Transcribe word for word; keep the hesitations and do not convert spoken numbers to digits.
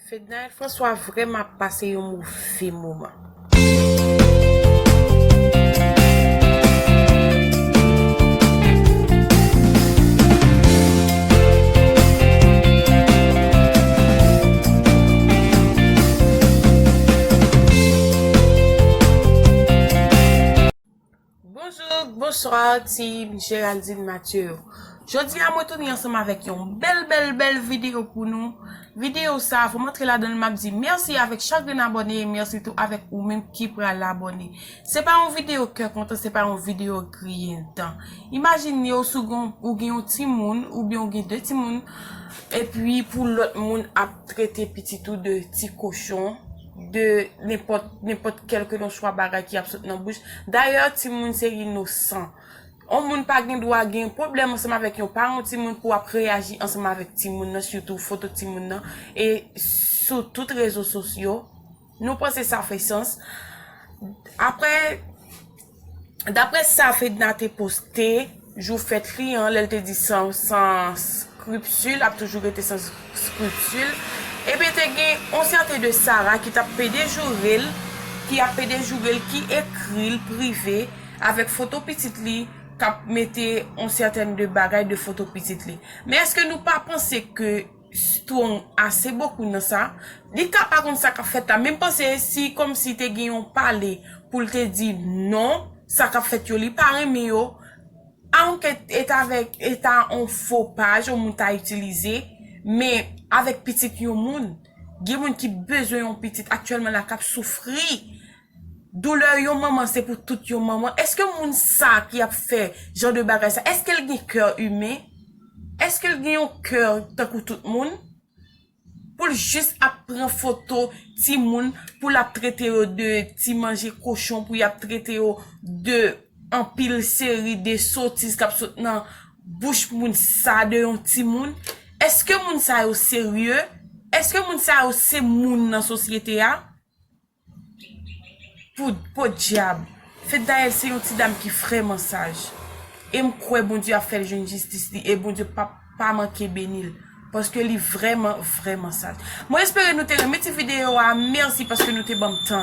Fednaelle François vrèman ap pase yon move moman. Bonjou, bonswa, team Géraldine Mathieu. Jodi a, mwen tounen ansanm avèk yon bèl, bèl, bèl videyo pou nou. Videyo sa a, fò m antre ladan l, m ap di mèsi avèk chak grenn abòne, e mèsi tou avèk ou menm ki pral abòne. Se pa yon videyo kè kontan, se pa yon videyo griyen dan. Imajine w si w gen, ou gen yon timoun, oubyen w gen de timoun, epi pou lòt moun ap trete pitit ou de ti kochon, de nenpòt, nenpòt kèlkeswa bagay ki ap sot nan bouch. Dayè, timoun se inosan. Yon moun pa gen dwa gen pwoblèm ansanm avèk yon paran timoun pou ap reyaji ansanm avèk timoun nan, sitou foto timoun nan, e sou tout rezo sosyo. Nou panse sa fè sans? Apre, daprè sa Fedna te poste jou fèt li an, lè l te di san, san skriptil, ap toujou rete san skriptil. Ebyen, te gen yon sèten de Sarah ki t ap pede joure l, ki ap pede joure l, ki ekri l prive avèk foto pitit li, k ap mete yon sèten de bagay de foto pitit li. Men èske nou pa panse ke strong ase bokou nan sa? Li ka pa konn sa k ap fèt la, men m panse si kòmsi te gen yon pale pou l te di non, sa k ap fèt yo, li pa renmen yo. Aunque est avec, est a yon fo paj yon moun ta itilize, men avèk pitit yon moun, gen moun ki bezwen yon pitit aktyèlman la k ap soufri. Doulè yon manman se pou tout yon manman. Èske moun sa ki ap fè jan de bagay sa, èske l gen kè imen? Èske l gen yon kè tankou tout moun? Pou l jis ap pran foto timoun, pou l ap trete yo de ti manje kochon, pou y ap trete yo de anpil seri de sotiz k ap sot nan bouch moun sa de yon timoun. Èske moun sa yo serye? Èske moun sa yo se moun nan sosyete a? Pou, podyab. Fednaelle se yon ti dam ki vrèman saj. E m kwè Bondye ap fè l jwenn jistis li e Bondye p ap pa manke beni l. Paske li vrèman, vrèman saj. Mwen espere nou te renmen ti videyo a. Mèsi paske nou te ban m tan.